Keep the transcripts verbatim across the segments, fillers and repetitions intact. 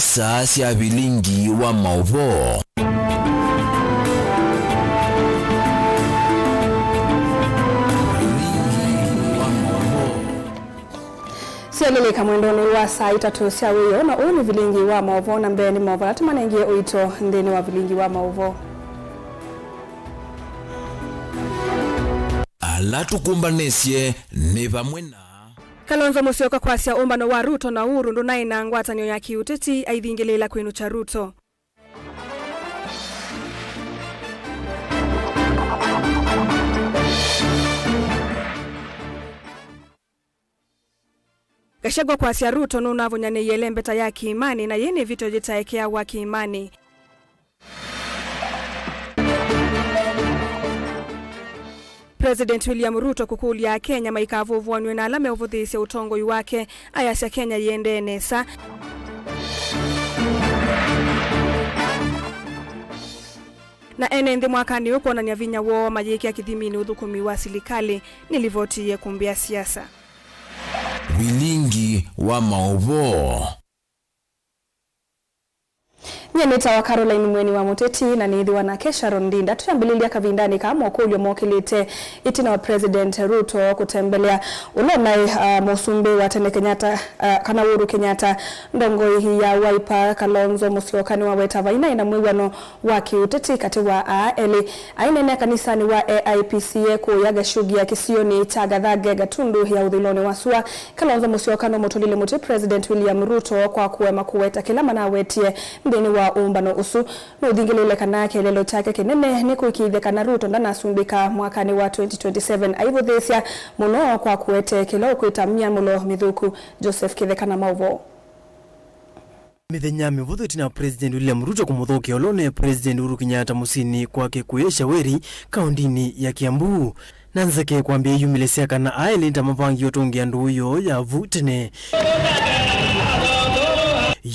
Saa sya vilingi wa maũvoo. Vilingi wa maũvoo. Syelelika mwendonĩ wa saa itatũ sya wĩoo, na ũũ nĩ vilingi wa maũvoo, na mbee nĩ maũvoo ala tũmanengie ũito nthĩnĩ wa vilingi wa maũvoo. Ala tũkũmbanĩsye nĩ vamwe na Kalonzo Musyoka kwasya ũmbano wa Ruto na Uhuru ndũnaĩ na ngwatanĩo ya kĩũteti, aithingĩlĩĩla kwĩnũkya Ruto. Gachagua kwasya Ruto nũnavũnyanĩie ĩlembeta ya Kĩĩmanĩ, na yĩĩ nĩ ĩvĩtyo yĩtaekeawa Kĩĩmanĩ. President William Ruto kũkũlya Akenya maikavũvũanw'e na ala meũvũthĩĩsya ũtongoi wake, ayasya Kenya yĩendee nesa. Na ene nthĩ mwakanĩ ũũ kwonany'a vinya woo mayĩkĩa kĩthiminĩ ũthũkũmi wa silikalĩ, nĩ livoti yĩkũmbĩa siasa. Vilingi wa maũvoo. Nyie nĩtawa Caroline Mweni wa Mũteti, na nĩĩthĩwa nake Sharon Ndinda. Twĩambĩlĩlya kavindanĩ kaa mokũlyo mokĩlĩte ĩtina wa President Ruto kũtembelea ũla ũnaĩ, ah, mũsumbĩ wa tene Kenyatta, ah, kana Uhuru Kenyatta, ndongoi ya Wiper Kalonzo Musyoka nĩwaweta vainaĩ na mwĩw'ano wa kĩũteti katĩ wa aa elĩ. Aineenea kanisanĩ wa A I P C A kũya Gachungia kĩsionĩ kya Gathange, Gatundu ya ũthũĩlonĩ wa sua, Kalonzo Musyoka nũmũtũlile mũtĩ President William Ruto kwa kũema kũweta kĩla manawetie nthĩnĩ wa ũmbano ũsu. Nũthingĩlĩĩle kana kĩeleelo kyake kĩnene nĩ kũĩkĩĩthya kana Ruto ndanasumbĩka mwakanĩ wa twenty twenty-seven, aivũthĩĩsya mũno kwa kũete kĩla ũkwĩta myamũlo mĩthũku. Joseph Kĩtheka na maũvoo. Mĩthenya mĩvũthũ ĩtina wa President William Ruto kũmũthokea ũla ũnaĩ President Uhuru Kenyatta mũsyĩnĩ kwake kũya Shaweri, kaũndĩnĩ ya Kiambu, na nzeke kwambĩĩa iyumĩlĩsya kana aa elĩ nĩtamavangie ũtũngĩa ndũũ yoo ya vu tene.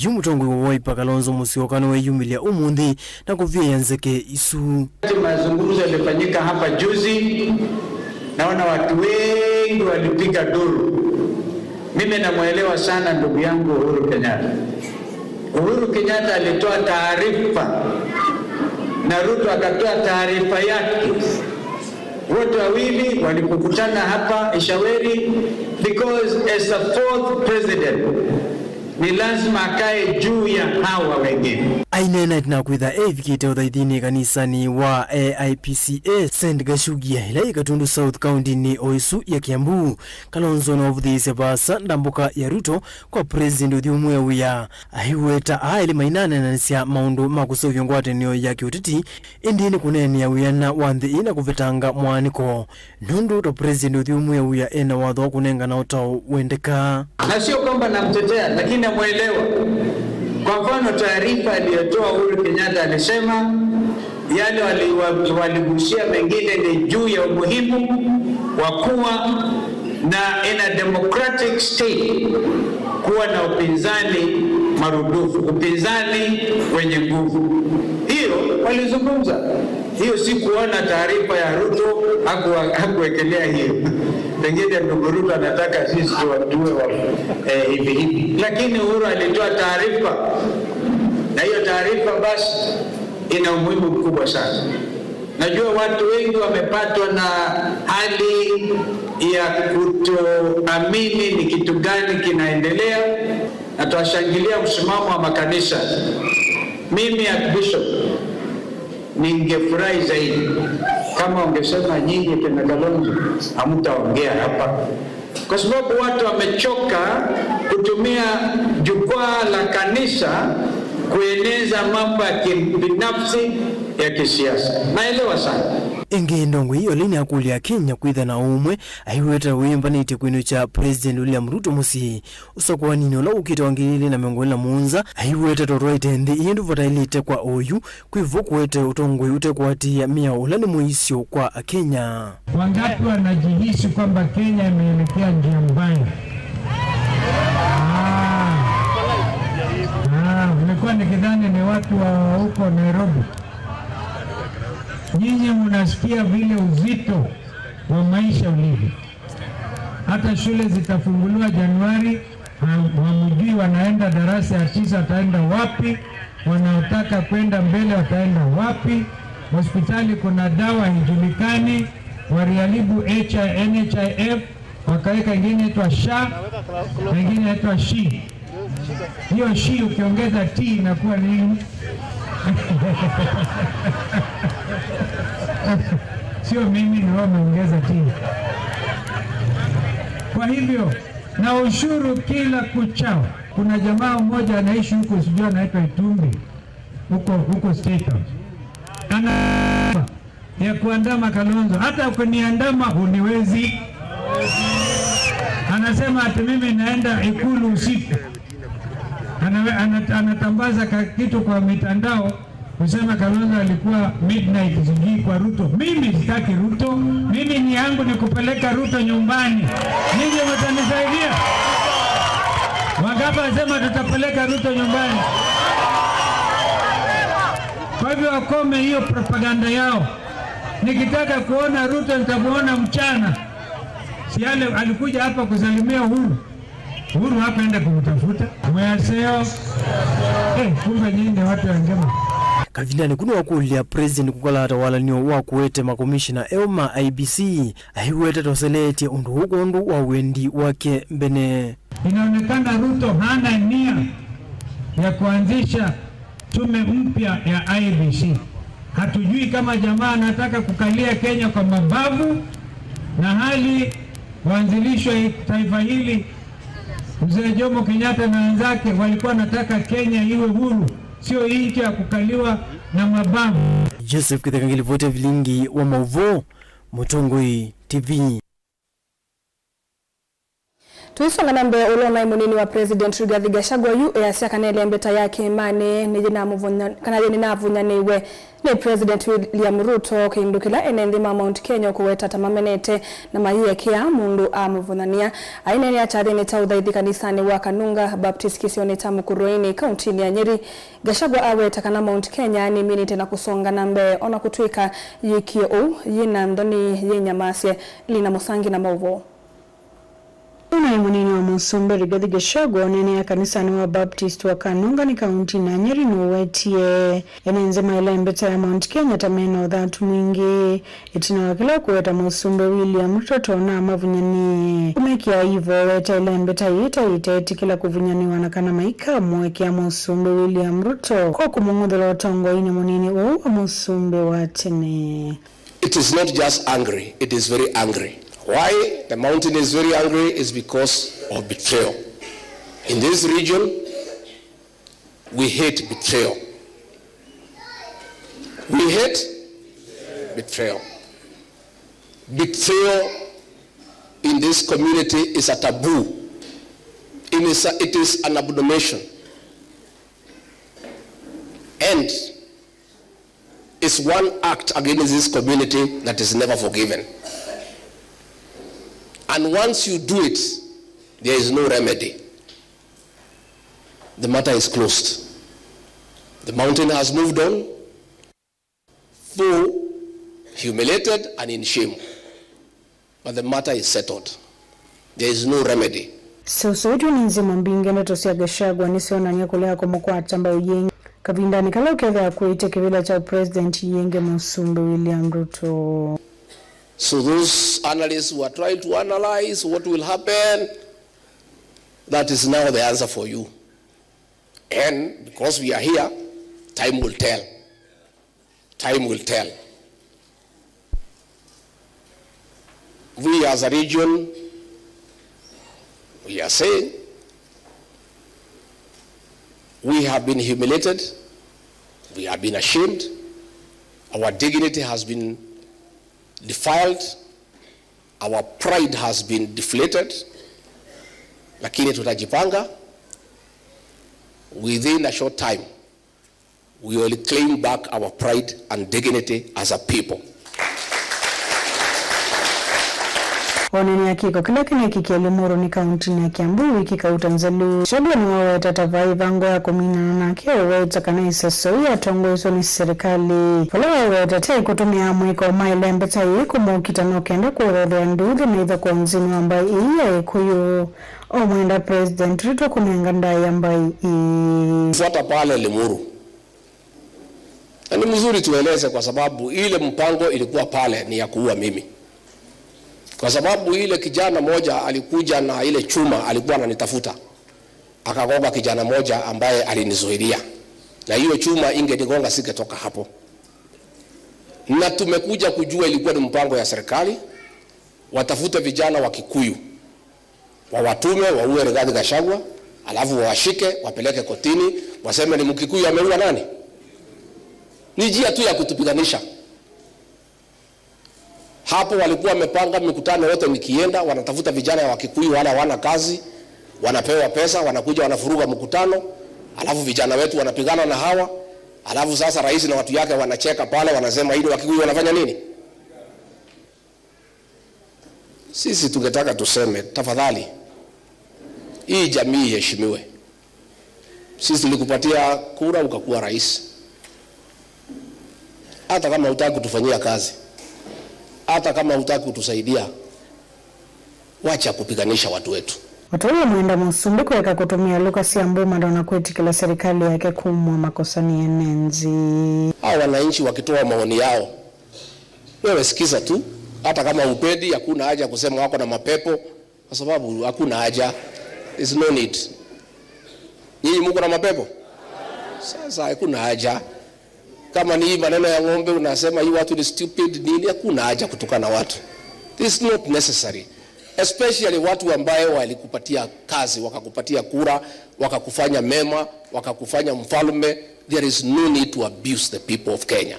Yu mũtongoi wa Wiper Kalonzo Musyoka nĩweeyumĩlya ũmũnthĩ na kũvĩĩa nzeke isu. Wakati mazungumzo yalifanyika hapa juzi, naona watu wengi walipiga nduru. Mimi namwelewa sana ndugu yangu Uhuru Kenyatta. Uhuru Kenyatta alitoa taarifa na Ruto akatoa taarifa yake. Wote wawili walipokutana hapa Ishaweri, because as a fourth president, ni lazima akae juu ya hawa wengine. Aineena ĩtina wa kwĩtha eĩvikĩte ũthaithinĩ kanisanĩ wa A I P C A Saint Gachugia, ĩla yĩ Gatundu South, kaũndĩnĩ o ĩsu ya Kiambu. Kalonzo nĩwavũthĩĩsye vaasa ndambũka ya Ruto kwa President ũthyũmũe wĩa, aiweta aa elĩ mainaneenanĩsya maũndũ ma kũseũvya ngwatanĩo ya kĩũteti, ĩndĩ nĩ kũneenea wĩana wa nthĩ ĩĩ na kũvetanga mwaanĩko. Nũndũ ta President ũthyũmũe wĩa ena watho wa kũnengana ũtao wendekaa. Na sio kwamba namtetea, lakini namwelewa. Kwa mfano, taarifa aliyotoa Uhuru Kenyatta alisema yale wali-, wa-, waligusia mengine ni juu ya umuhimu wa kuwa na, in a democratic state, kuwa na upinzani marudufu, upinzani wenye nguvu. Hiyo walizungumza. Hiyo sikuona taarifa ya Ruto hakuwa-, hakuwekelea hiyo. Pengine ndugu Ruto anataka sisi tuwe, tuwe wa, eh, hivi hivi. Lakini Uhuru alitoa taarifa, na hiyo taarifa basi ina umuhimu mkubwa sana. Najua watu wengi wamepatwa na hali ya kutoamini ni kitu gani kinaendelea, na twashangilia msimamo wa makanisa. Mimi, Archbishop, ningefurahi zaidi kama ungesema nyinyi kina Kalonzo hamtaongea hapa, kwa sababu watu wamechoka kutumia jukwaa la kanisa kueneza mambo ya kibinafsi ya kisiasa. Naelewa sana. Ĩngĩ, ndongoi ĩyo nĩyakũlya Akenya kwĩtha na ũmwe, aiweta wĩyũmbanĩtye kwĩnũkya President William Ruto mũsyĩ. Ũsakũaninĩ ũla wũkĩte wa ngili ilĩ na mĩongo ĩlĩ na mũonza, aiweta tũtwaĩte nthĩ ĩĩ ndũvataĩlĩte kwa oyu, kwĩ vo kũete ũtongoi ũtekũatĩĩa mĩao ũla nĩ mũisyo kwa Akenya. Wangapi wanajihisi kwamba Kenya imeelekea njia mbaya? Ah. Ah, mlikuwa nikidhani ni watu wa huko Nairobi. Nyinyi mnasikia vile uzito wa maisha ulivyo. Hata shule zitafunguliwa Januari, ha-, hamjui Wanaenda darasa ya tisa wataenda wapi? Wanaotaka kwenda mbele wataenda wapi? Hospitali kuna dawa haijulikani. Waliharibu H I, N H I F, wakaweka ingine inaitwa sha na ingine inaitwa shi. Hiyo shi ukiongeza T inakuwa nini? Sio mimi, ni wao wameongeza T. Kwa hivyo, na ushuru kila kuchao. Kuna jamaa mmoja anaishi huko, sijui anaitwa Itumbi, huko, huko State House. Ana ya kuandama Kalonzo, hata kuniandama huniwezi. Anasema ati mimi naenda Ikulu usiku. Anawe-, anat-, anatambaza ka-, kitu kwa mitandao kusema Kalonzo alikuwa midnight sijui kwa Ruto. Mimi sitaki Ruto. Mimi ni yangu ni kupeleka Ruto nyumbani. Ninyi mtanisaidia? Wangapi wasema tutapeleka Ruto nyumbani? Kwa hivyo wakome hiyo propaganda yao. Nikitaka kuona Ruto nitamuona mchana. Si ale-, alikuja hapa kusalimia Uhuru. Uhuru hakuenda kumtafuta. Mwaseo. Eh, kumbe nyinyi ni watu ya ngema. Kavindanĩ kũu nĩwakũlya President kũkala atawalany'o wa kũete makomishina eũ ma I E B C, aiweta toseleetye ũndũ ũũ kwondũ wa wendi wake mbene. Inaonekana Ruto hana nia ya kuanzisha tume mpya ya I E B C. Hatujui kama jamaa anataka kukalia Kenya kwa mabavu, na hali waanzilishi wa taifa hili, Mzee Jomo Kenyatta na wenzake, walikuwa wanataka Kenya iwe huru, sio nchi ya kukaliwa na mabavu. Joseph Kĩtheka ngĩlivoti ya vilingi wa maũvoo, Mũtongoi T V. Tũisonga na mbee, ũla ũnaĩ mũnini wa President Rigathi Gachagua yu easya kana ĩlembeta ya kĩĩmanĩ nĩyĩnamũvunya-, kana yĩnĩnavunyanĩiwe nĩ President William Ruto, kĩndũ kĩla ene nthĩ ma Mount Kenya ũkũweta ta mamenete na mayĩekea mũndũ amũvũnyanĩa. Aineenea kyathĩnĩ kya ũthaithi kanisanĩ wa Kanunga Baptist kĩsionĩ kya Mukurweini, kauntinĩ ya Nyeri, Gachagua aweta kana Mount Kenya nĩminĩte na kũsonga na mbee, ona kũtw'ĩka yĩkie ũu yĩna nthoni yĩnyamasye. Lina Mũsangi na maũvoo. Ũnaĩ mũnini wa mũsumbĩ Rigathi Gachagua ũneenea kanisanĩ wa Baptist wa Kanunga nĩ kauntinĩ ya Nyeri nũwetie ene nthĩ ma ĩlembeta ya Mount Kenya ta mena ũthatu mwingĩ. Ĩtina wa kĩla kũweta mũsumbĩ William Ruto na mavunyanie kũmekĩa ivo, weta ĩlembeta yĩĩ ta ĩtetĩkĩla kũvunyanĩwa na kana maikamũekea mũsumbĩ William Ruto kwa kũmũng'uthũla ũtongoinĩ mũnini ũũ wa mũsumbĩ wa tene. It is not just angry, it is very angry. Why the mountain is very angry is because of betrayal. In this region, we hate betrayal. We hate betrayal. Betrayal in this community is a taboo. It is a, it is an abomination. And is one act against this community that is never forgiven. And once you do it, there is no remedy. The matter is closed. The mountain has moved on, though humiliated and in shame. But the matter is settled. There is no remedy. Seũseũtw'e nĩ nzima mbingĩ, ndeto sya Gachagua nĩsyonany'a kũlea kũmũkwata mbau yĩngĩ kavindanĩ kala ũkethĩa kũĩte kĩvĩla kya ũpresident yĩngĩ mũsumbĩ William Ruto. So those analysts who are trying to analyze what will happen, that is now the answer for you. And because we are here, time will tell. Time will tell. We as a region, we are saying, we have been humiliated, we have been ashamed, our dignity has been defiled, our pride has been deflated, lakini tutajipanga. Within a short time, we will claim back our pride and dignity as a people. Onania kĩko kĩla kĩneekikie Limuru nĩ kauntinĩ ya Kiambu wiki kauta nzelu. Gachagua nĩwaweta ta vai vango ya kũminana nake, ũweta kana ĩseso ii yatongoeswe nĩ serikali. Vala waweta ta ĩkũtũmĩa amũĩko ma ĩlembeta yĩĩ kũmũkita no kenda kũthoothea nduthi maitho konzinĩ wa mbaĩ ii ya Ĩkũyũ. O mwenda President Ruto kũnenga ndaĩa mbaĩ ii. Fuata pale Limuru. Na ni mzuri tueleze, kwa sababu ile mpango ilikuwa pale ni ya kuua mimi. Kwa sababu ile kijana moja alikuja na ile chuma, alikuwa ananitafuta. Akagonga kijana moja ambaye alinizuilia. Na hiyo chuma ingenigonga, singetoka hapo. Na tumekuja kujua ilikuwa ni mpango ya serikali, watafute vijana wa Kikuyu, wawatume, waue Rigathi Gachagua, alafu wawashike, wapeleke kotini, waseme ni Mkikuyu ameua nani? Ni njia tu ya kutupiganisha. Hapo walikuwa wamepanga mikutano yote, nikienda, wanatafuta vijana ya Wakikuyu wale hawana kazi, wanapewa pesa, wanakuja wanafuruga mkutano, alafu vijana wetu wanapigana na hawa, alafu sasa rais na watu yake wanacheka pale, wanasema hili Wakikuyu wanafanya nini? Sisi tungetaka tuseme, tafadhali, hii jamii iheshimiwe. Sisi tulikupatia kura ukakuwa rais. Hata kama hutaki kutufanyia kazi, hata kama hutaki kutusaidia, wacha kupiganisha watu wetu. O ta ũu mwenda Mũsumbĩ kũeka kũtũmĩa lũka sya mbumano na kwĩtĩkĩla serikali yake kumw'a makosanĩ ene nthĩ. Hao wananchi wakitoa maoni yao, wewe sikiza tu, hata kama hupendi, hakuna haja kusema wako na mapepo, kwa sababu hakuna haja. There's no need. Nyinyi muko na mapepo? Sasa hakuna haja. Kama ni hii maneno ya ng'ombe unasema hii watu ni stupid nini, hakuna haja kutukana watu. It's not necessary. Especially watu ambaye walikupatia kazi, wakakupatia kura, wakakufanya mema, wakakufanya mfalme. There is no need to abuse the people of Kenya.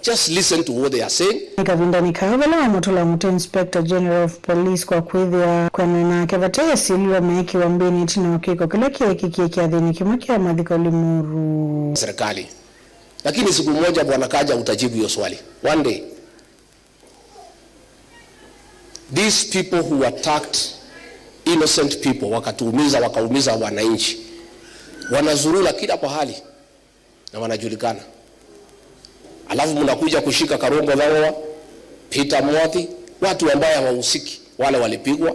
Just listen to what they are saying. Nĩ kavindanĩ kaa vala wamũtũla mũtĩ Inspector General of Police kwa kwĩthĩa kwĩanana nake vate ĩsilĩlo meekĩwa mbĩnĩ ĩtina wa kĩko kĩla kyeekĩkie kyathĩnĩ kĩmwe kya mathiko Limuru. Serikali. Lakini siku moja, Bwana Kaja, utajibu hiyo swali. One day. These people who attacked innocent people, wakatuumiza, wakaumiza wananchi, wanazurura kila pahali na wanajulikana. Alafu mnakuja kushika Karongo Thaw'awa, Peter Mwathi, watu ambaye hawahusiki, wale walipigwa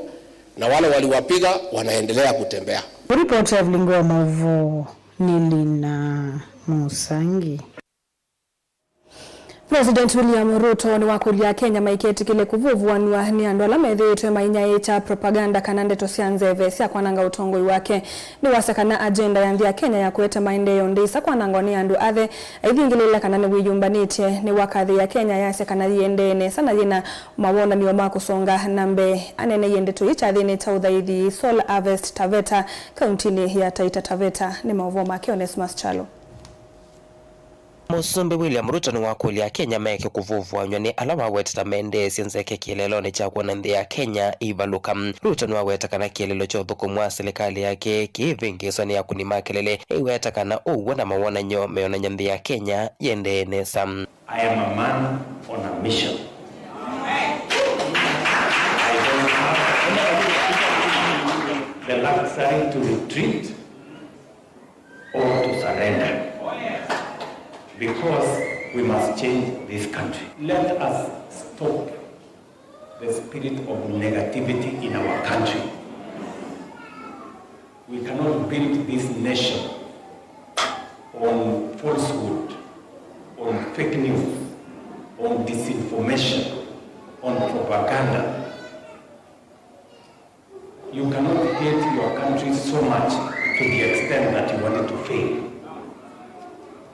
na wale waliwapiga wanaendelea kutembea. Ripoti ya Vilingi wa Mauvoo nĩ Lina Musangi. President William Ruto nĩwakũlya Akenya maiketĩkĩle kũvũvũanw'a nĩ andũ ala methĩĩtwe mainyaĩĩkya propaganda kana ndeto sya nzeve sya kwananga ũtongoi wake. Nĩwasya kana agenda ya nthĩ ya Kenya ya kũete maendeeo ndĩsa kwanangwa nĩ andũ athe aithingĩlĩĩla kana nĩwĩyũmbanĩtye. Nĩwakathĩĩa Kenya yasya kana yĩendee nesa na yĩna mawonany'o ma kũsonga na mbee. Aneeneie ndeto ii kyathĩnĩ kya ũthaithi Soul Harvest Taveta, kauntinĩ ya Taita Taveta. Nĩ maũvoo make Onesmus Kyalo. Mũsumbĩ William Ruto nĩwakũlya Akenya maeke kũvũvũanw'a nĩ ala wawetete mendeesye nzeke kĩeleelonĩ kya kwona nthĩ ya Kenya ĩivalũka. Ruto nĩwaweta kana kĩeleelo kya ũthũkũmi wa silikalĩ yake kĩivĩngĩĩswa nĩ akũni ma kelele, eiweta kana ũw'o na mawonany'o meonany'a nthĩ ya Kenya yĩendee nesa. I am a man on a mission. I don't have the luxury to retreat or to surrender, because we must change this country. Let us stop the spirit of negativity in our country. We cannot build this nation on falsehood, on fake news, on disinformation, on propaganda. You cannot hate your country so much to the extent that you want it to fail.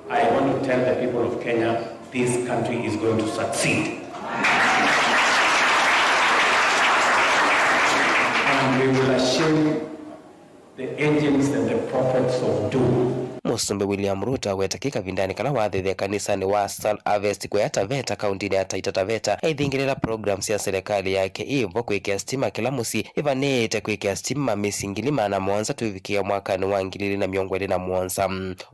I want to tell the people of Kenya, this country is going to succeed. And we will shame the agents and the prophets of doom. Mũsumbĩ William Ruto aweta kĩ kavindanĩ kala wathĩthya kanisanĩ wa Soul Harvest kũya Taveta, kauntinĩ ya Taita Taveta, aithingĩlĩla program sya silikalĩ yake ĩvo kwĩkĩa sitima kĩla mũsyĩ, ĩvanĩĩte kwĩkĩa sitima mĩsyĩ ngili maana mũonza tũivikĩĩa mwakanĩ wa ngili ilĩ na mĩongo ĩlĩ na mũonza.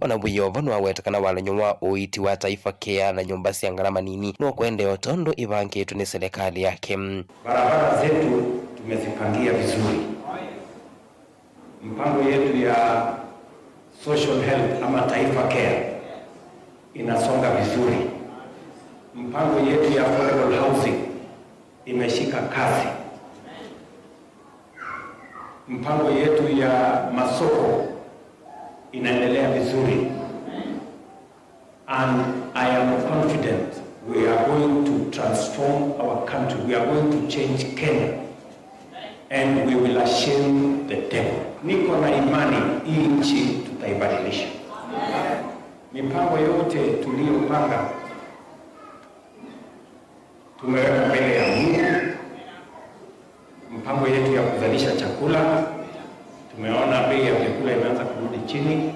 O na wĩ o vo, nĩwaweta kana walany'o wa ũiiti wa Taifa Care na nyũmba sya ngalama nini nũkũendeea o tondũ ĩvangĩtwe nĩ silikalĩ yake. Barabara zetu tumezipangia vizuri. Mpango yetu ya social health ama Taifa Care inasonga vizuri. Mpango yetu ya affordable housing imeshika kasi. Mpango yetu ya masoko inaendelea vizuri, and I am confident we are going to transform our country. We are going to change Kenya, and we will shame the devil. Niko na imani hii nchi tutaibadilisha. Mipango yote tuliyopanga tumeweka mbele ya Mungu. Mpango yetu ya kuzalisha chakula, tumeona bei ya vyakula imeanza kurudi chini.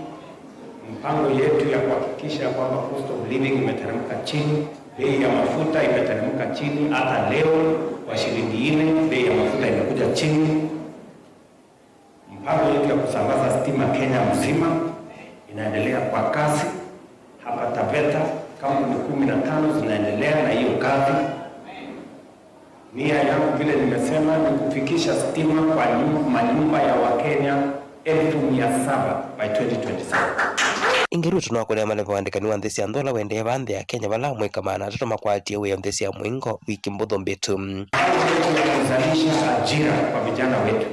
Mpango yetu ya kuhakikisha kwamba cost of living imeteremka chini, bei ya mafuta imeteremka chini. Hata leo kwa shilingi nne bei ya mafuta imekuja chini. Mpango yetu ya kusambaza stima Kenya mzima inaendelea kwa kasi. Hapa Taveta, kampuni kumi na tano zinaendelea na hiyo kazi. Nia yangu, vile nimesema, ni kufikisha stima kwa nyu-, manyumba ya Wakenya elfu mia saba by twenty twenty-seven. Ĩngĩ, Ruto nĩwakũnĩa maleva wa andĩkani wa nthĩ sya nthĩ ũla ũendee vaa nthĩ ya Kenya, vala amũika maana atatũ makwatie wĩa nthĩ sya mũingo wiki mbũthũ mbĩtu. Mpango yetu ya kuzalisha ajira kwa vijana wetu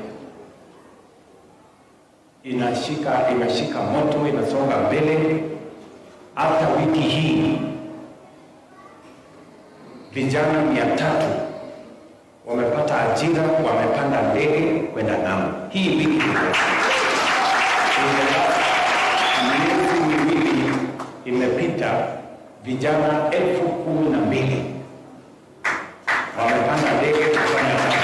inashika, imeshika moto, inasonga mbele. Hata wiki hii, vijana mia tatu wamepata ajira, wamepanda ndege kwenda ng'ambo. Hii wiki, in the last, miezi miwili imepita, vijana elfu kumi na mbili wamepanda ndege kufanya kazi.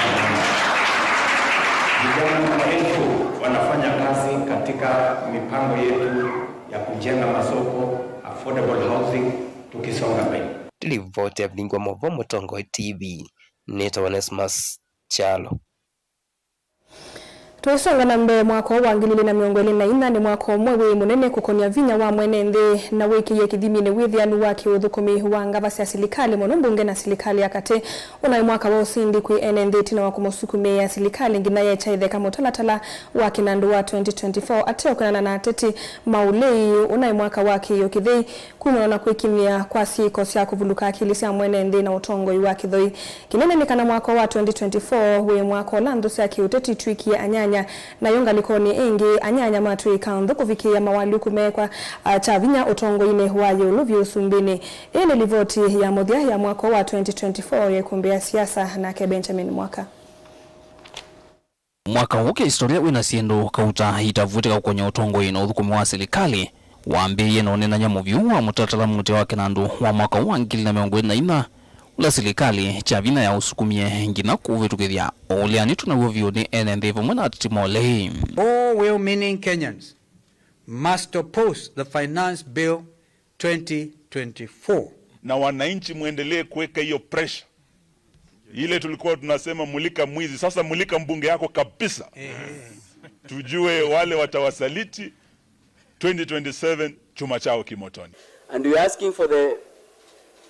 Vijana maelfu wanafanya kazi katika mipango yetu ya kujenga masoko, affordable housing, tukisonga mbele. Ripoti ya Vilingi wa Mauvoo, Mũtongoi T V, nĩtawa Onesmus Kyalo. Tũisonga na mbee, mwaka ũũ wa ngili ilĩ na mĩongo ĩlĩ na inya nĩ mwaka ũmwe wĩ mũnene kũkonya vinya wa mwene nthĩ na wĩkĩie kĩthiminĩ wĩthĩanu wa kĩũthũkũmi wa ngava sya silikalĩ, mũno mbunge na silikalĩ ya katĩ. Ũnaĩ mwaka wa ũsindi kwĩ ene nthĩ ĩtina wa kũmũsukumĩĩa silikalĩ nginya yekya ĩtheka mũtalatala wa kĩnandũ wa twenty twenty-four. Ateo kwĩanana na ateti maũlei, ũnaĩ mwaka wa kĩĩo kĩthei kumana na kwĩkinyĩa kwa syĩko sya kũvuluka akili sya mwene nthĩ na ũtongoi wa kĩthoi. Kĩnene nĩ kana mwaka wa twenty twenty-four wĩ mwaka ũla nthũ sya kĩũteti itw'ĩkie anyanya, nayo ngalĩkonĩ ĩngĩ, anyanya matw'ĩka nthũ kũvikĩĩa mawalyũku mekwa, a, kya vinya ũtongoinĩ wa ĩũlũ vyũ ũsumbĩnĩ. Ĩĩ nĩ livoti ya mũthya ya mwaka wa twenty twenty-four ya ĩkũmbĩ ya siasa, nake Benjamin Mwaka. Mwaka ũũ kĩhistoria wĩna syĩndũ kauta itavw'ĩkĩte kũkonya ũtongoi na ũthũkũmi wa silikalĩ wambĩĩie na ũneenany'a mũvyũ wa mũtalatala mũtya wa kĩnandũ wa mwaka ũũ wa ngili na mĩongo ĩlĩ na inya, ũla silikalĩ kya vinya yaũsukumie nginya kũvĩtũkĩthya. Ũleani twĩ naw'o vyũ nĩ ene nthĩ vamwe na ateti molei. All well-meaning Kenyans must oppose the Finance Bill twenty twenty-four. Na wananchi mwendelee kuweka hiyo pressure. Ile tulikuwa tunasema mulika mwizi, sasa mulika mbunge yako kabisa. Tujue wale watawasaliti twenty twenty-seven, chuma chao kimotoni. And we are asking for the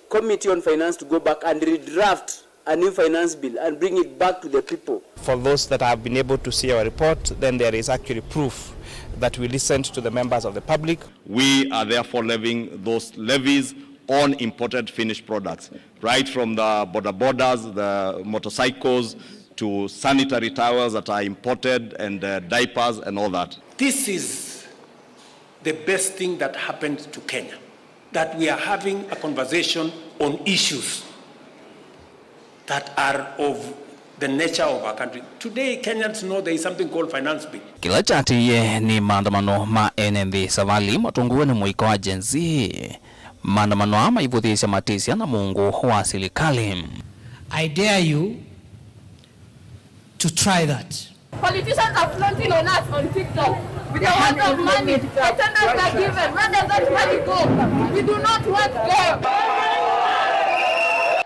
Committee on Finance to go back and redraft a new finance bill and bring it back to the people. For those that have been able to see our report, then there is actually proof that we listened to the members of the public. We are therefore levying those levies on imported finished products, right from the boda bodas, the motorcycles, to sanitary towels that are imported, and, uh, diapers and all that. This is the best thing that happened to Kenya, that we are having a conversation on issues that are of the nature of our country. Today, Kenyans know there is something called finance bill. Kĩla kyatĩĩe nĩ maandamano ma ene nthĩ savalĩ matongoew'e nĩ mũika wa Gen Z. Maandamano aa maivũthĩĩsya matĩsya na mũungu wa silikalĩ. I dare you to try that. Politicians are flaunting on us on TikTok with the worth of money, the tenders they're given. Where does that money go? We do not want them.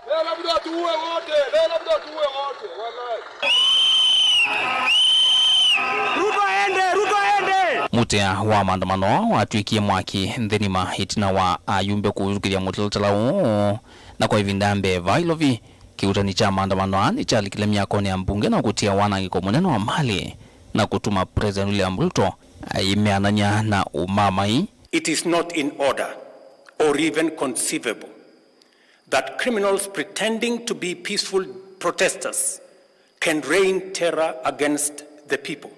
Leo labda tuue wote, leo labda tuue wote, wallahi. Ruto aende, Ruto aende! Mũtĩa wa maandamano watw'ĩkie mwaki nthĩ nima ĩtina wa ayumbe kũvĩtũkĩthya mũtalatala ũũ, na kwa ĩvinda ya mbee vaa Ilovi, kĩuutani kya maandamano aa nĩkyalikile myakonĩ ya mbunge na kũtia wanangĩko mũnene wa malĩ na kũtuma President William Ruto ayĩmeanany'a na ũmamai. It is not in order or even conceivable that criminals pretending to be peaceful protesters can rain terror against the people.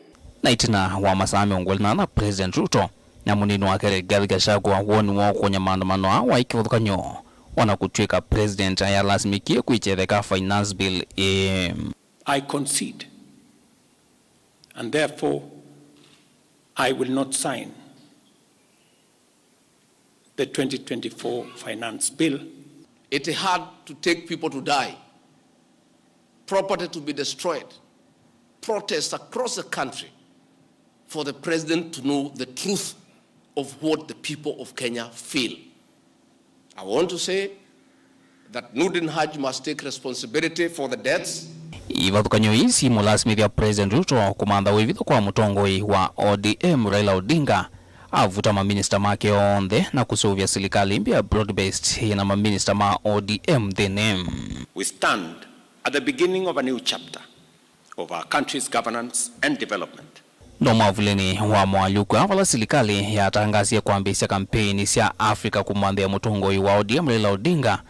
Na ĩtina wa masaa mĩongo ĩlĩ na ana, President Ruto na mũnini wake Rigathi Gachagua woni woo kũkũnya maandamano aa waĩ kĩvathũkany'o, o na kũtw'ĩka President ayalasimĩkie kwĩkyetheka Finance Bill ĩĩ. I concede, and therefore I will not sign the twenty twenty-four Finance Bill. It had to take people to die, property to be destroyed, protests across the country for the president to know the truth of what the people of Kenya feel. I want to say that Noordin Haji must take responsibility for the deaths. Ivathũkany'o ii simũlasimĩthya President Ruto kũmantha wĩvitho kwa mũtongoi wa O D M Raila Odinga, avuta maminista make onthe na kũseũvya silikalĩ mbya broad-based yĩna maminista ma O D M nthĩnĩ. We stand at the beginning of a new chapter of our country's governance and development. No mwavulĩnĩ wa moalyũku aa vala silikalĩ yatangasie kwambĩĩsya kampeini sya Africa kũmanthĩa mũtongoi wa O D M Raila Odinga,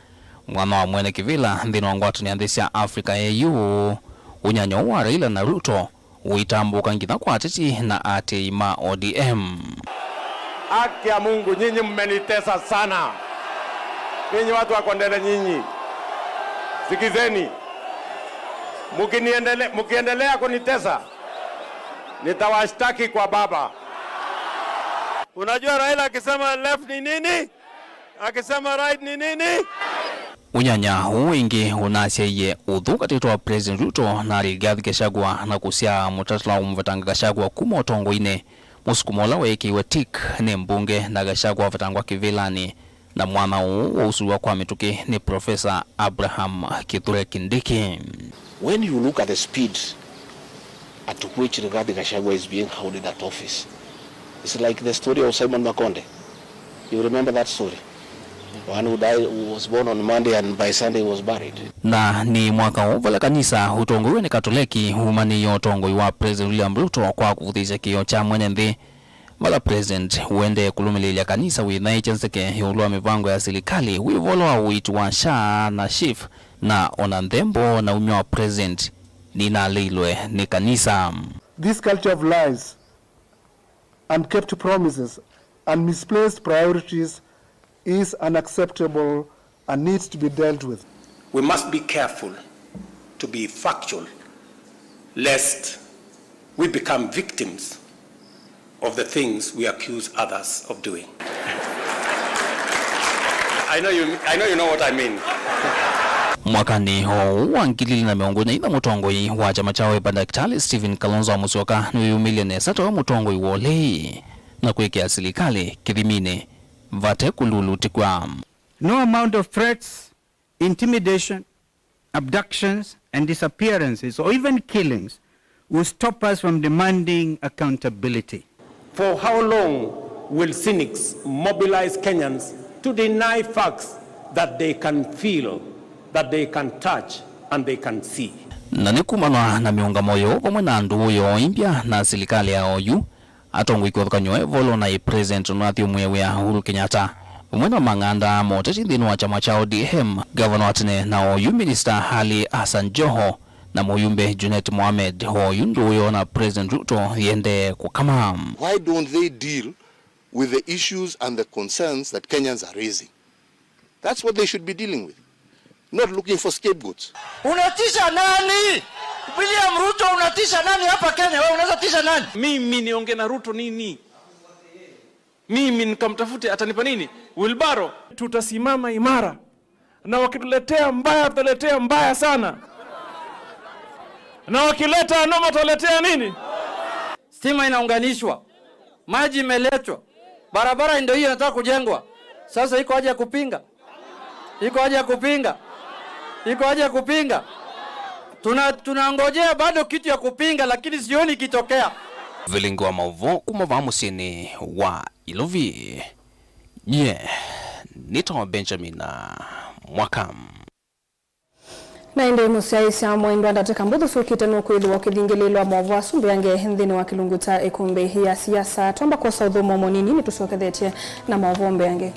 mwana wa mwene kĩvĩla nthĩnĩ wa ngwatanĩo ya nthĩ sya Africa, A U, ũnyanya ũũ wa Raila na Ruto ũitambũka nginya kwa ateti na aatĩĩi ma O D M. Haki ya Mungu, nyinyi mmenitesa sana. Nyinyi watu wa Kondele nyinyi. Sikizeni. Mkiniendele-, mkiendelea kunitesa, nitawashtaki kwa baba. Unajua Raila akisema left ni nini? Akisema right ni nini? Ũnyanya ũũ ĩngĩ ũnasyaie ũthũkatĩto wa President Ruto na Rigathi Gachagua na kũsyaa mũtatala wa kũmũvetanga Gachagua kuma ũtongoinĩ, mũsukumo ũla weekĩiwe tik nĩ mbunge na Gachagua avetangwa kĩvĩlanĩ na mwanya ũũ wausũiwa kwa mĩtũkĩ nĩ Professor Abraham Kithure Kindiki. When you look at the speed at which Rigathi Gachagua is being held in that office, it's like the story of Simon Makonde. You remember that story? One who died, who was born on Monday and by Sunday was buried. Na nĩ mwaka ũũ vala kanisa ũtongoiwe nĩ Katoleki wumanĩie ũtongoi wa President William Ruto kwa kũvũthĩĩsya kĩĩo kya mwene nthĩ, vala President ũendee kũlũmĩlĩĩlya kanisa wĩthaĩtye nzeke ĩũlũ wa mĩvango ya silikalĩ, wĩvolo wa ũiiti wa SHA na SHIF, na ona nthembo na umya wa President ninaleilwe nĩ kanisa. This culture of lies, unkept promises, and misplaced priorities is unacceptable and needs to be dealt with. We must be careful to be factual, lest we become victims of the things we accuse others of doing. I know you, I know you know what I mean. Mwakanĩ o ũũ wa ngili ilĩ na mĩongo ĩna, mũtongoi wa kyama kya Wiper Daktari Stephen Kalonzo Musyoka nĩwĩyumĩlye nesa ta we mũtongoi wa ũlei na kwĩkĩa silikalĩ kĩthiminĩ vate kũlulutĩkw'a. No amount of threats, intimidation, abductions, and disappearances, or even killings, will stop us from demanding accountability. For how long will cynics mobilize Kenyans to deny facts that they can feel, that they can touch, and they can see? Na nĩ kumana na mĩũngamo yoo vamwe na ndũũ yoo imbya na silikalĩ ya oyu, atongoi kĩvathũkany'o ĩvolo na ĩ President ũnathyũmũĩe wĩa Uhuru Kenyatta, vamwe na mang'anda ma ũteti nthĩnĩ wa kyama kya O D M, ngavana wa tene na oyu Minista Ali Hassan Joho, na mũyumbe Junet Mohamed, oyu ndũũ yoo na President Ruto yĩendee kũkama. Why don't they deal with the issues and the concerns that Kenyans are raising? That's what they should be dealing with, not looking for scapegoats. Unatisha nani? William Ruto, unatisha nani hapa Kenya? Wewe unaweza tisha nani? Mimi niongee na Ruto nini? Mimi nikamtafute, atanipa nini? Wheelbarrow? Tutasimama imara. Na wakituletea mbaya, tutaletea mbaya sana. Na wakileta noma, tutaletea nini? Stima inaunganishwa. Maji imeletwa. Barabara ndio hiyo inataka kujengwa. Sasa iko haja ya kupinga? Iko haja ya kupinga? Iko haja ya kupinga? Tuna-, tunangojea bado kitu ya kupinga, lakini sioni ikitokea. Vilingi wa maũvoo kuma vaa mũsyĩnĩ wa Ilovi. Nyie nĩtawa Benjamin Mwaka. Na ĩndĩ mũsyaĩĩsya mwendwa, ndatĩka mbũthũ syũkĩte nũkwĩthĩwa ũkĩthingĩlĩĩlwa maũvoo asu mbeange nthĩnĩ wa kĩlungu kya ĩkũmbĩ ya siasa. Twamba kwosa ũthũmũo mũnini, nĩtũsyokethetye na maũvoo mbeange.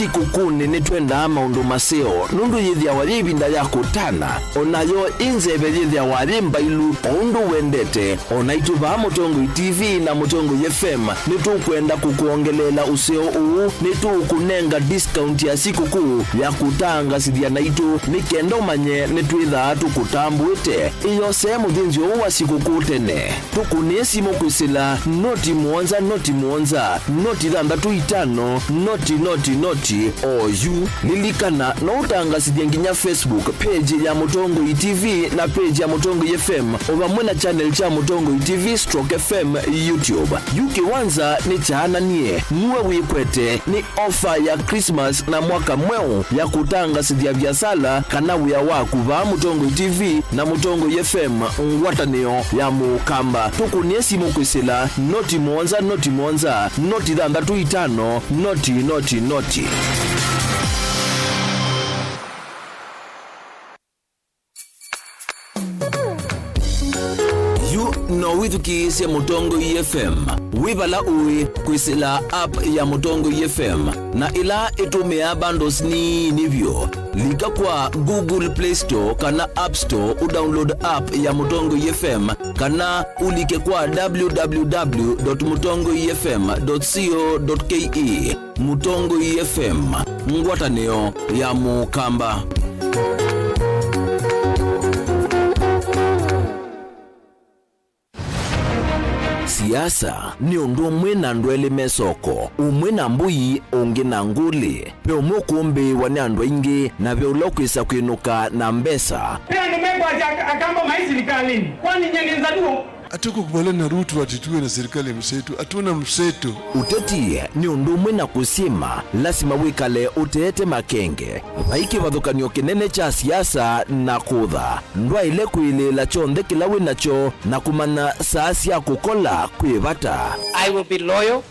Sikũkũnĩ nĩtwendaa maũndũ maseo, nũndũ yĩthĩawa yĩ ĩvinda ya kũtana, o nayo ĩ nzeve yĩthĩawa yĩ mbailu o ũndũ wendete. O naitũ vaa Mũtongoi T V na Mũtongoi F M nĩtũkwenda kũkwongeleela ũseo ũũ. Nĩtũũkũnenga discount ya sikũkũ ya kũtangasĩthya naitũ, nĩ kenda ũmanye nĩtwĩthaa tũkũtambũĩte. Ĩyosee mũthĩnzĩo ũũ wa sikũkũ tene. Tũkũnĩe simũ kwĩsĩla noti mũonza, noti mũonza, noti thanthatũ itano, noti, noti, noti, oyu. Lilikana, no ũtangasĩthye nginya Facebook page ya Mũtongoi T V na page ya Mũtongoi F M, o vamwe na channel kya Mũtongoi T V stroke F M YouTube. Yu kĩwanza nĩ kyaananie, nuwe wĩkwete, nĩ ofa ya Christmas na mwaka mweũ ya kũtangasĩthya viasala kana wĩa waku vaa Mũtongoi T V na Mũtongoi F M, ngwatanĩo ya Mũkamba. Tũkũnĩe simũ kwĩsĩla noti mũonza, noti mũonza, noti thanthatũ itano, noti, noti, noti. Yu no wĩthukĩĩsye Mũtongoi F M wĩ vala ũĩ kwĩsĩla app ya Mũtongoi F M, na ĩla ĩtũmĩaa bundles nini vyũ. Lika kwa Google Play Store kana App Store ũdownload app ya Mũtongoi F M, kana ũlike kwa w w w dot mũtongoi f m dot co dot k e. Mũtongoi F M, ngwatanĩo ya Mũkamba. Siasa nĩ ũndũ ũmwe na andũ elĩ me soko, ũmwe na mbũi, ũngĩ na ngũlĩ. Ve ũmwe ũkũmbĩĩwa nĩ andũ aingĩ, na ve ũla ũkwĩsa kwĩnũka na mbesa. Ve andũ mekwasya Akamba mai silikalĩnĩ, kwani nyie nĩ Nzaluo? Hatukukubaliana na Ruto ati tuwe na serikali ya mseto. Hatuna mseto. Ũteti nĩ ũndũ ũmwe na kũsyĩma, lasima wĩkale ũteete makenge. Vai kĩvathũkany'o kĩnene kya siasa na kũtha. Ndwaĩle kwĩlĩĩla kyonthe kĩla wĩ nakyo na kũmanya saa sya kũkola kwĩ vata. I will be loyal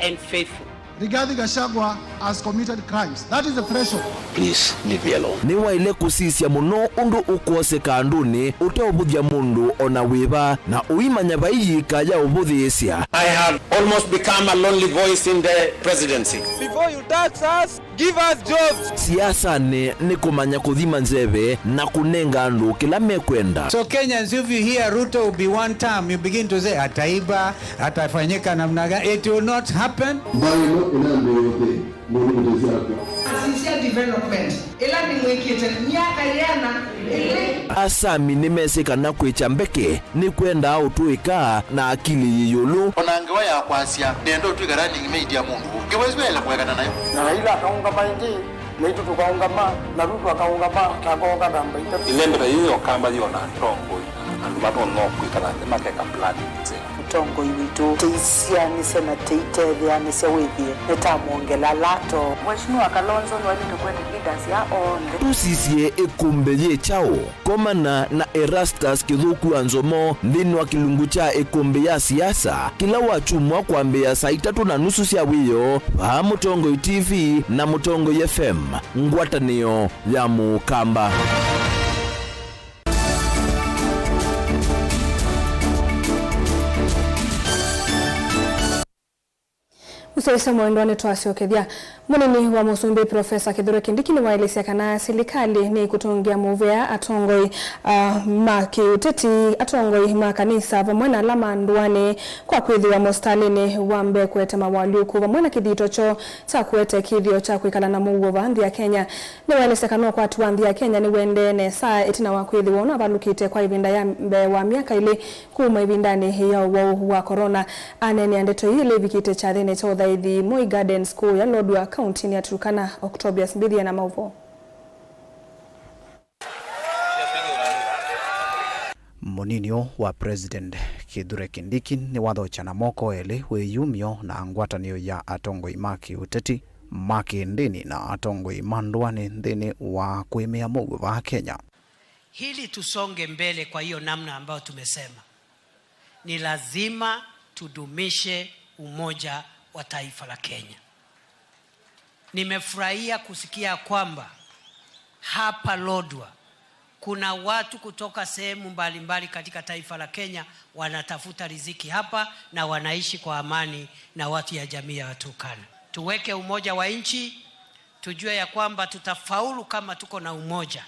and faithful. Rigathi Gachagua has committed crimes. That is the threshold. Please leave me alone. Nĩwaĩle kũsisya mũno ũndũ ũkwoseka andũnĩ ũteũvũthya mũndũ o na wĩva, na ũimanya vai yĩka ya ũvũthĩĩsya. I have almost become a lonely voice in the presidency. Before you tax us, give us jobs. Siasanĩ nĩ kũmanya kũthima nzeve na kũnenga andũ kĩla mekwenda. So Kenyans, if you hear Ruto will be one term, you begin to say, "Ataiba, atafanyika namna gani?" It will not happen. Mbaĩ ĩno ĩnambĩĩe ũthei, mũndũ mũtezi akwa. Asisya development ĩla nĩmwĩkĩte myaka yĩana ĩlĩ. Asami nĩmesĩ kana kwĩkya mbeke nĩkwendaa ũtũĩka na akili yĩ ĩũlũ. O na ngewa ya kwasya, nĩenda ũtw'ĩka running mate ya mũndũ ũngĩ, wĩsĩ waĩle kũekana nayo. Na Raila akaũngama ĩngĩ, naitũ tũkaũngama, na Ruto akaũngama, na akooka namba itatũ. Ĩlembeta yĩĩ ya Ũkamba yĩona atongoi, andũ matonya kwĩkala nthĩ makeka planning nzeo. Mũtongoi witũ, tĩisianĩsya na tĩitetheanĩsya wĩthĩe nĩtamwongela lato. Mheshimiwa Kalonzo nĩwaĩlĩte kwete leaders ya onthe. Tũsisye ĩkũmbĩ yĩ kyaũ? Komana na Erastus Kĩthũku wa Nzomo nthĩnĩ wa kĩlungu kya ĩkũmbĩ ya siasa kĩla wakyumwa kwambĩĩa saa itatũ na nusu sya wĩoo vaa Mũtongoi T V na Mũtongoi F M, ngwatanĩo ya Mũkamba. Mũsyaĩĩsya mwendwa, nĩtwasyokethya. Mũnini wa Mũsumbĩ Profesa Kithure Kindiki nĩwaelesya kana silikalĩ nĩĩkũtũngĩa mũvea atongoi, ah, ma kĩũteti, atongoi ma kanisa vamwe na ala ma ndũanĩ kwa kwĩthĩwa mũsitalĩnĩ wa mbee kũete mawalyũku vamwe na kĩthito kyoo kya kũete kĩthĩo kya kwĩkala na mũuo vaa nthĩ ya Kenya. Nĩwaelesya kana ũkwati wa nthĩ ya Kenya nĩwendee nesa ĩtina wa kwĩthĩwa ũnavalũkĩte kwa ĩvinda ya mbee wa myaka ĩlĩ kuma ĩvindanĩ ya ũwau wa corona. Aneenea ndeto ii ĩla ĩvikĩte kyathĩnĩ kya ũthaithi Moi Gardens kũũya Lodwar, kauntinĩ ya Turkana. Octobius Mbithia na maũvoo. Mũnini ũũ wa President Kithure Kindiki nĩwathokya na moko elĩ wĩyumyo na ngwatanĩo ya atongoi ma kĩũteti, ma kĩndĩni na atongoi ma ndũanĩ nthĩnĩ wa kũĩmĩa mũuo vaa Kenya. Ili tusonge mbele kwa hiyo namna ambayo tumesema, ni lazima tudumishe umoja wa taifa la Kenya. Nimefurahia kusikia kwamba hapa Lodwar kuna watu kutoka sehemu mbalimbali katika taifa la Kenya wanatafuta riziki hapa na wanaishi kwa amani na watu ya jamii ya Waturkana. Tuweke umoja wa nchi, Tujue ya kwamba tutafaulu kama tuko na umoja,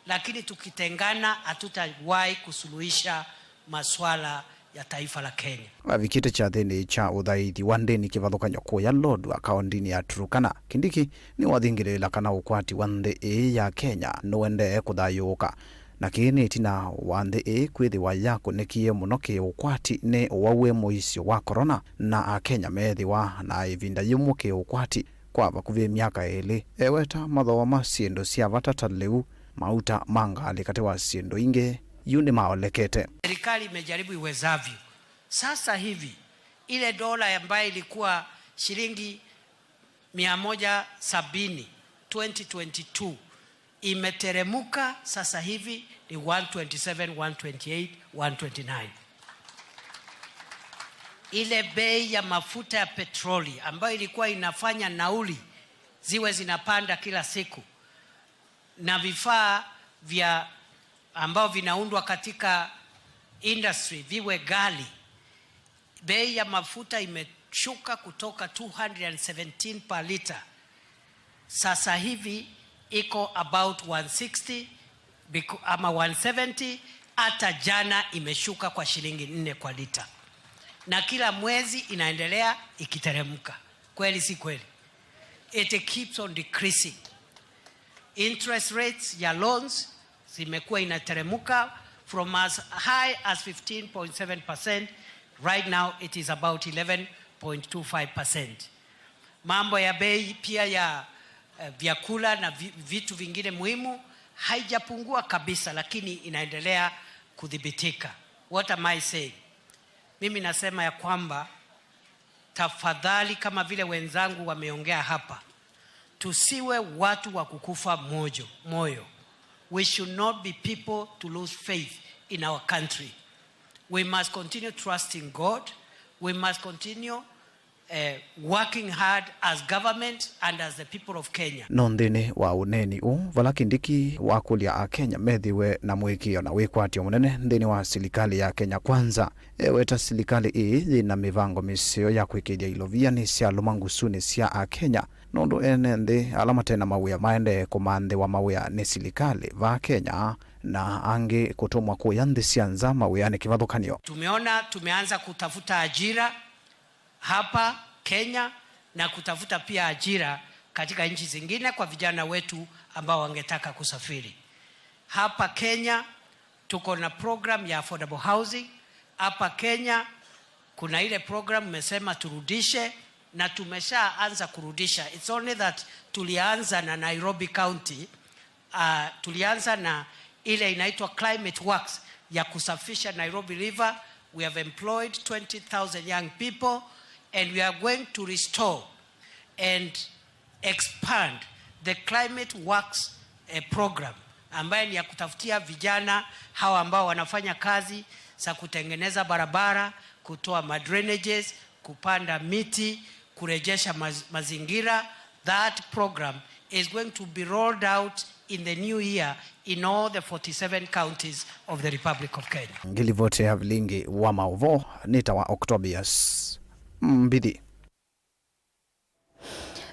lakini tukitengana, hatutawahi kusuluhisha masuala ya taifa la Kenya. Avikĩte kyathĩnĩ kya ũthaithi wa ndĩni kĩvathũkany'o kũya Lodwar kaũndĩnĩ ya Turkana, Kindiki nĩwathingĩlĩĩla kana ũkwati wa nthĩ ĩĩ ya Kenya nũendee kũthayũũka, na kĩĩ nĩ ĩtina wa nthĩ ĩĩ kwĩthĩwa yakũnĩkie mũno kĩũkwati nĩ ũwau wĩ mũisyo wa corona, na Akenya meethĩwa na ĩvinda yĩmũ kĩũkwati kwa vakuvĩ myaka ĩlĩ. Eweta mathooa ma syĩndũ sya vata ta lĩu, mauta ma ngalĩ katĩ wa syĩndũ ingĩ, yu nĩmaolekete. Serikali imejaribu iwezavyo. Sasa hivi, ile dola ambayo ilikuwa shilingi mia moja sabini twenty twenty-two imeteremuka, sasa hivi ni one twenty-seven, one twenty-eight, one twenty-nine. Ile bei ya mafuta ya petroli ambayo ilikuwa inafanya nauli ziwe zinapanda kila siku, na vifaa vya ambao vinaundwa katika industry viwe ghali, bei ya mafuta imeshuka kutoka two hundred and seventeen per liter, sasa hivi iko about one sixty, biku- ama one seventy. Hata jana imeshuka kwa shilingi nne kwa lita, na kila mwezi inaendelea ikiteremka. Kweli si kweli? It keeps on decreasing. Interest rates ya loans zimekuwa inateremuka from as high as fifteen point seven percent. Right now it is about eleven point two five percent. Mambo ya bei pia ya eh, vyakula na vi- vitu vingine muhimu haijapungua kabisa, lakini inaendelea kudhibitika. What am I saying? Mimi nasema ya kwamba tafadhali, kama vile wenzangu wameongea hapa, tusiwe watu wa kukufa mojo, moyo. We should not be people to lose faith in our country. We must continue trusting God. We must continue eh, working hard as government and as the people of Kenya. No nthĩnĩ wa ũneeni ũũ, vala Kindiki wakũlya Akenya methĩwe na mũĩkĩĩo na wĩkwatyo mũnene nthĩnĩ wa silikalĩ ya Kenya Kwanza, eweta silikalĩ ĩĩ yĩ na mĩvango mĩseo ya kwĩkĩĩthya ilovia nĩsyalũma ngusunĩ sya Akenya, nũndũ ene nthĩ ala mate na mawĩa maendee kũmanthĩwa mawĩa nĩ silikalĩ vaa Kenya, na angĩ kũtũmwa kũya nthĩ sya nza mawĩanĩ kĩvathũkany'o. Tumeona tumeanza kutafuta ajira hapa Kenya na kutafuta pia ajira katika nchi zingine kwa vijana wetu ambao wangetaka kusafiri. Hapa Kenya tuko na program ya affordable housing. Hapa Kenya kuna ile program mmesema turudishe, na tumeshaanza kurudisha. It's only that tulianza na Nairobi County. Uh, tulianza na ile inaitwa Climate Works ya kusafisha Nairobi River. We have employed twenty thousand young people, and we are going to restore and expand the Climate Works eh, program, ambaye ni ya kutafutia vijana hawa ambao wanafanya kazi za kutengeneza barabara, kutoa madrainages, kupanda miti, kurejesha maz mazingira. That program is going to be rolled out in the new year in all the forty-seven counties of the Republic of Kenya. Ngilivoti ya vilingi wa maũvoo nĩ ta wa Octobius Mbithi.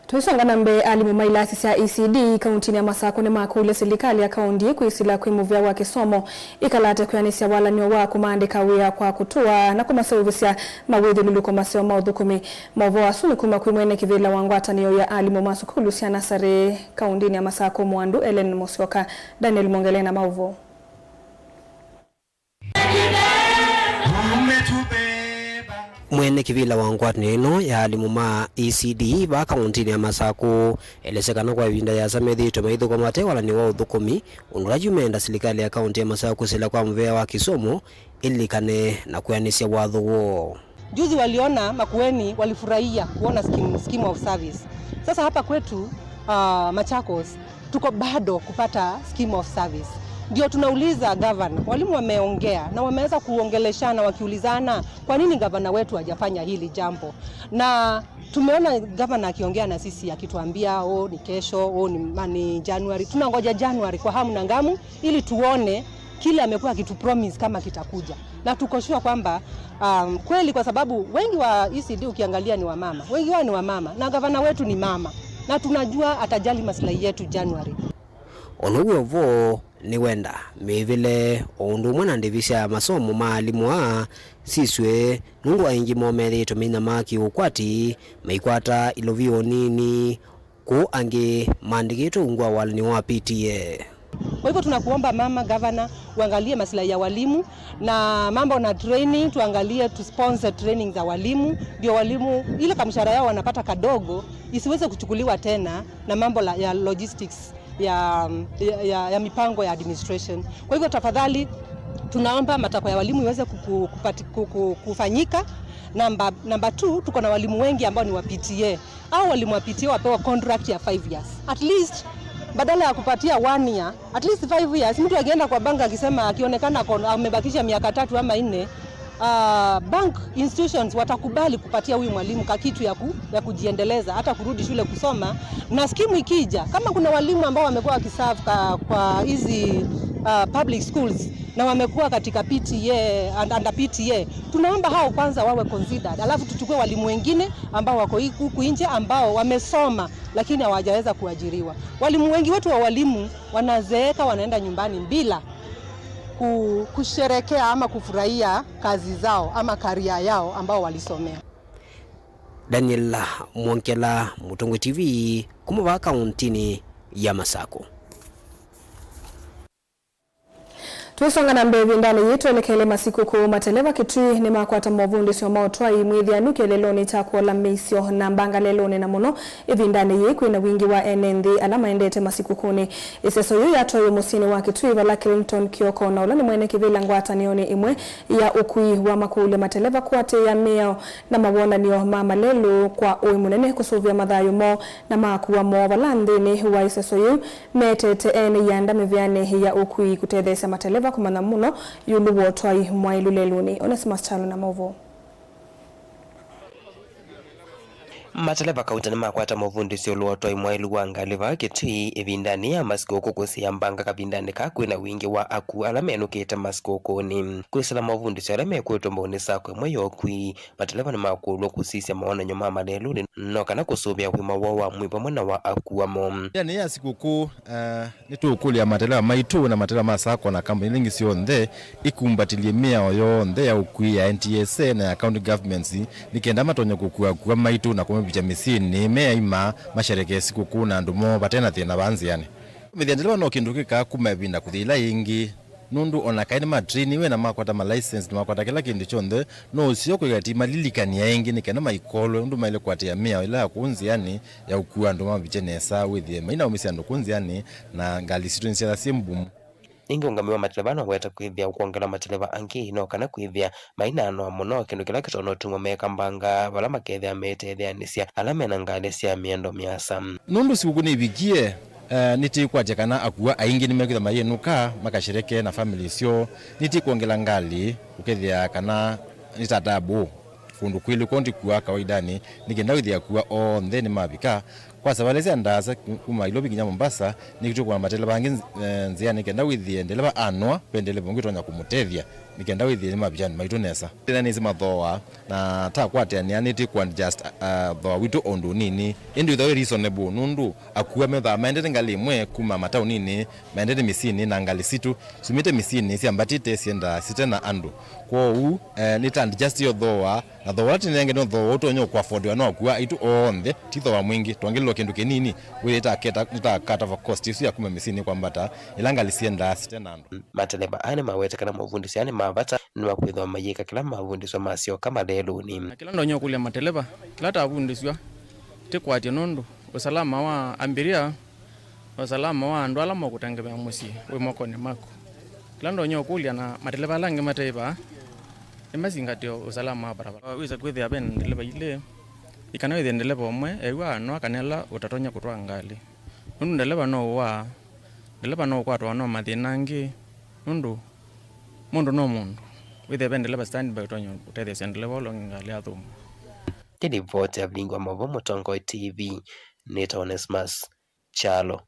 Tũisonga na mbee, alimũ ma ilasi sya E C D kauntinĩ ya Masakũ nĩmakũlya silikalĩ ya kaunti kwĩsĩla kwĩ mũvĩa wa kĩsomo, ikalate kwĩanĩsya walany'o wa kũmaandĩka wĩa kwa kũtũa na kũmaseũvĩsya mawĩthyũlũlũko maseo ma ũthũkũmi. Maũvoo asu nĩ kuma kwĩ mwene kĩvĩla wa ngwatanĩo ya alimũ ma sukulu sya nasarĩ kauntinĩ ya Masakũ, Mwandu Ellen Musyoka. Daniel Mongele na maũvoo. Mwene kĩvĩla wa ngwatanĩo ĩno ya alimũ ma E C D vaa kauntinĩ ya Masakũ elesya kana kwa ĩvinda yĩasa methĩĩtwe maithũkũma mate walany'o wa ũthũkũmi, ũndũ ũla yu meenda silikalĩ ya kaunti ya Masakũ kwĩsĩla kwa mũvĩa wa kĩsomo ĩlilikane na kwĩanĩsya watho woo. Juzi waliona Makueni, walifurahia kuona scheme, scheme of service. Sasa hapa kwetu, ah, Machakos, tuko bado kupata scheme of service. Ndio tunauliza gavana, walimu wameongea na wameweza kuongeleshana wakiulizana, kwa nini gavana wetu hajafanya hili jambo? Na tumeona gavana akiongea na sisi akituambia, "Oh, ni kesho, oh, ni, ma- ni January." Tunangoja January kwa hamu na ngamu ili tuone kile amekuwa akitupromise kama kitakuja. Na tuko sure kwamba, um, kweli, kwa sababu wengi wa E C D ukiangalia ni wamama, wengi wao ni wamama, na gavana wetu ni mama. Na tunajua atajali maslahi yetu January. Ona w'o vo nĩwenda mĩvĩle o ũndũ ũmwe na ndĩvi sya masomo ma alimũ aa sisw'e, nũndũ aingĩ moo methĩĩtwe mainyama kĩũkwati, maikwata ilovio nini, kũu angĩ maandĩkĩtwe ungu wa walani wa P T A. Kwa hivyo tunakuomba mama gavana, uangalie maslahi ya walimu na mambo na training, tuangalie tu sponsor training za walimu, ndio walimu ile kamshahara yao wanapata kadogo isiweze kuchukuliwa tena na mambo la, ya logistics ya, ya, ya, ya mipango ya administration. Kwa hivyo tafadhali tunaomba matakwa ya walimu iweze kuku, kupati, kuku, kufanyika. Namba, namba two, tuko na walimu wengi ambao ni wa P T A. Au walimu wa P T A wapewa contract ya five years at least, badala ya kupatia one year, at least five years. Mtu akienda kwa bank akisema, akionekana ako- amebakisha miaka tatu ama nne, uh, bank institutions watakubali kupatia huyu mwalimu kakitu ya, ku, ya kujiendeleza, hata kurudi shule kusoma. Na skimu ikija, kama kuna walimu ambao wamekuwa wakiserve ka- kwa hizi uh, public schools na wamekuwa katika P T A and under P T A, tunaomba hao kwanza wawe considered, alafu tuchukue walimu wengine ambao wako hi- huku nje ambao wamesoma lakini hawajaweza kuajiriwa. Walimu wengi wetu wa walimu wanazeeka, wanaenda nyumbani bila ku- kusherekea ama kufurahia kazi zao ama career yao ambao walisomea. Daniel Mwankela, Mũtongoi T V, kuma vaa kaũntĩnĩ ya Masakũ. Twĩsonga na mbee ĩvindanĩ yĩĩ, twelekele masikũkũ. Mateleva Kitui nĩmakwata movundĩsyo ma ũtwai mwĩthĩanu kĩeleelonĩ kya kũola mĩisyo na mbanga lelũnĩ, na mũno ĩvindanĩ yĩĩ kwĩna wingĩ wa ene nthĩ ala maendete masikũkũnĩ. Ĩseso yĩu yatwaiwe mũsyĩnĩ wa Kitui, vala Clinton Kioko, na ũla nĩ mwene kĩvĩla ngwatanĩonĩ ĩmwe ya ũkui wa makũlya mateleva kũatĩĩa mĩao na mawonany'o ma malelũ kwa ũĩ mũnene kũsũvĩa mathayũ moo na maakua moo. Vala nthĩnĩ wa ĩseso yĩu, metete ene ianda mĩvĩanĩ ya ũkui kũtetheesya mateleva kũmanya mũno ĩũlũ wa ũtwai mwaĩlu lelũnĩ. Onesimus Kyalo na maũvoo. Mateleva kauta nĩmakwata movundĩsyo ĩũlũ wa ũtwai mwaĩlu wa ngalĩ vaa Kitui ĩvindanĩ ya masikũkũ kũsĩĩa mbanga kavindanĩ kaa kwĩna wingĩ wa akuu ala menũkĩte masikũkũnĩ. Kwĩsĩla movundĩsyo ala mekwĩtwe mbaũnĩ sako ĩmwe ya ũkui, mateleva nĩmakũlw'a kũsisya mawonany'o ma malelũnĩ no kana kũsũvĩa ũima woo wa mwĩĩ vamwe na wa akuu amo. Ĩvindanĩ ya sikũkũ, eh, nĩtũũkũlya mateleva maitũ na mateleva ma sako na kambuni ila ingĩ syonthe ikumbatĩlye mĩao yonthe ya ũkui ya N T S A na ya county governments, nĩ kenda matonye kũkua akua maitũ na kũmavikya mĩsyĩnĩ me aima, masherekee sikũkũ na andũ moo vate na thĩna vaa nzĩanĩ. Kũmĩthya ndeleva no kĩndũ kĩkaa kuma ĩvinda kũthi ĩla yĩngĩ, nũndũ o na kaĩ nĩmatrainiwe na makwata ma license na makwata kĩla kĩndũ kyonthe, no ũseo kwĩka ti malilikany'a ĩngĩ nĩ kenda maikolwe ũndũ maĩle kũatĩĩa mĩao ĩla ya kũu nzĩanĩ ya ũkua andũ mamavikye nesa, wĩthĩe mainaũmĩsya andũ kũu nzĩanĩ, na ngalĩ sitũ nĩsyĩthĩawa syĩ mbumu. Ĩngĩ, ũngami wa mateleva no wete kwĩthĩa ũkwongela mateleva angĩ no kana kwĩthĩa mainanoa mũno, kĩndũ kĩla kĩtonya ũtuma meka mbanga vala makethĩa metetheanĩsya ala mena ngalĩ sya mĩendo mĩasa. Nũndũ sikũkũ nĩvikie, eh, nĩtĩkwatya kana akua aingĩ nĩmekwĩthwa mayĩnũka makasherekee na family syoo. Nĩtĩkwongela ngalĩ ũkethĩa kana nĩtatabu kũndũ kwĩlĩ kwoo ndikua kawaidanĩ, nĩ kenda wĩthĩa akua onthe nĩmavika. Kwa savalĩ sya ndaasa kuma Nairobi nginya Mombasa, nĩkĩtwĩkũna mateleva angĩ nz- eh, nzĩanĩ kenda wĩthĩe ndeleva anoa, ve ndeleva ũngĩ ũtonya kũmũtethya nĩ kenda wĩthĩe nĩmavikia andũ maitũ nesa. Tene nĩsĩ mathooa na takwatĩanĩa nĩtĩkũa just, uh, thooa witũ o ũndũ ũnini, ĩndĩ wĩthĩwa wĩ reasonable nũndũ akua methaa maendete ngalĩ ĩmwe kuma mataũninĩ, maendete mĩsyĩnĩ na ngalĩ sitũ syumĩte mĩsyĩnĩ syambatĩte syendaa site na andũ. Kwoou, eh, nĩta adjust yo thooa, na thooa ũla tũnenge nĩ thooa ũtonya kũafford nĩ akua aitũ onthe, ti thooa mwingĩ, twongelewa kĩndũ kĩnini, wĩthĩe nĩtakata cost ĩsu ya kuma mĩsyĩnĩ kwambata, ĩla ngalĩ syendaa site na andũ. Mateleva aa nĩmawete kana mavundĩsyo aa nĩ ma vata, nĩmakwĩthĩwa mayĩka kĩla mavundĩsyo masyoka malelũnĩ. Na kĩla ndonya ũkũlya mateleva, kĩla tavundĩsw'a, tĩkwatya nũndũ ũsalama wa ambĩrĩa, ũsalama wa andũ ala mokũtengemea mũsyĩ wĩ mokonĩ maku. Kĩla ndonya ũkũlya na mateleva ala angĩ mate vaa, nĩmasingatĩe ũsalama wa barabara. Wĩsa kwĩthĩa ve ndeleva ilĩ, ĩ kana wĩthĩe ndeleva ũmwe ew'a anoa kana ĩla ũtatonya kũtwaa ngalĩ. Nũndũ ndeleva no ũwaa, ndeleva no ũkwatwa no mathĩna angĩ, nũndũ mũndũ no mũndũ. Wĩthĩe ve ndeleva standby ũtonya ũtetheesya ndeleva ũla ũngĩ ngalĩ yathũmũa. Nĩ livoti ya Vilingi wa Maũvoo Mũtongoi T V, nĩtawa Onesmus Kyalo.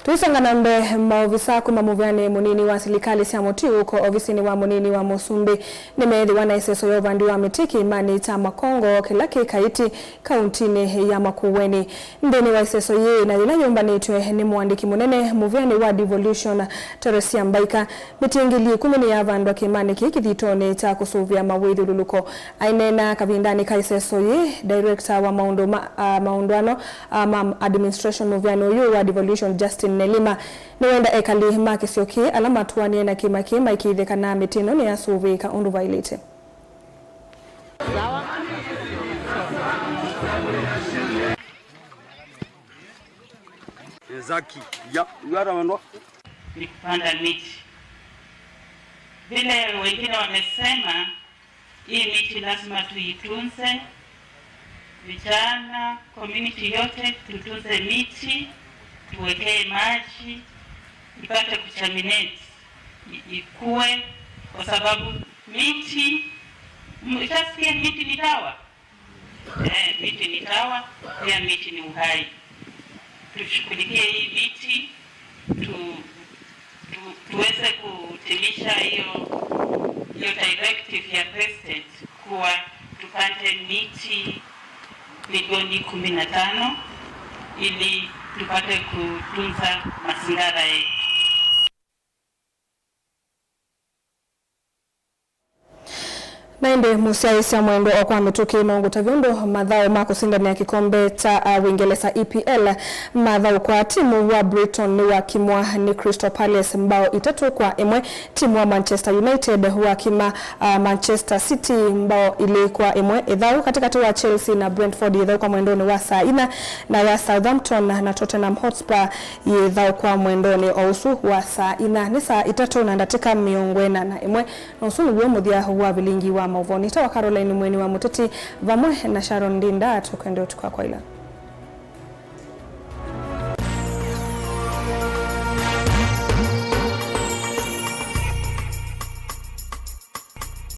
Tũisonga na mbee, maovisa kuma mũvĩanĩ mũnini wa silikalĩ sya mũtiũko ovisinĩ wa mũnini wa mũsumbĩ nĩmeethĩwa na ĩseso ya ũvandi wa mĩtĩ kĩĩmanĩ kya Makongo kĩla kĩ Kaiti, kauntinĩ ya Makueni. Nthĩnĩ wa ĩseso yĩĩ na yĩla yũmbanĩtw'e nĩ mũandĩki mũnene mũvĩanĩ wa Devolution, Teresia Mbaika, mĩtĩ ngili ikũmi nĩyavandwa kĩĩmanĩ kĩĩ kĩthitonĩ kya kũsũvĩa mawĩthyũlũlũko. Aineena kavindanĩ ka ĩseso yĩĩ, director wa maũndũ ma, a, maũndũano, a, ma administration mũvĩanĩ ũyũ wa Devolution, Justin Nelima, nĩwenda ekali ma kĩsio kĩĩ ala matũanie na kĩĩma kĩĩ maĩkĩĩthye kana mĩtĩ ĩno nĩyasũvĩĩka ũndũ vaĩlĩte. Zaki, ya, you are the one. Ni kupanda miti. Vile wengine wamesema, hii miti lazima tuitunze. Vijana, community yote, tutunze miti, tuwekee maji, ipate kugerminate, i-, ikue, kwa sababu miti, m-, utasikia miti ni dawa. Eh, miti ni dawa, pia miti ni uhai. Tushughulikie hii miti, tu, tu, tuweze kutimisha hiyo, hiyo directive ya president kuwa tupande miti milioni kumi na tano ili tupate kutunza mazingira yetu. Na ĩndĩ mũsyaĩĩsya mwendwa o kwa mĩtũkĩ, no ngũtavye ũndũ mathaũ ma kũsindanĩa kĩkombe kya, a, Wĩngelesa, E P L, mathaũkwa. Timu wa Brighton nĩwakimwa nĩ Crystal Palace mbao itatũ kwa ĩmwe. Timu wa Manchester United wakima, a, Manchester City mbao ilĩ kwa ĩmwe. Ĩthaũ katĩkatĩ wa Chelsea na Brentford yĩthaũkwa mwendonĩ wa saa inya, na ya Southampton na Tottenham Hotspur yĩthaũkwa mwendonĩ o ũsu wa saa inya. Nĩ saa itatũ na ndatĩka mĩongo ĩna na ĩmwe. Na ũsu nĩw'o mũthya wa vilingi wa maũvoo. Nĩtawa Caroline Mweni wa Mũteti, vamwe na Sharon Ndinda, tũkwenda ũtukũ wa kwaĩla.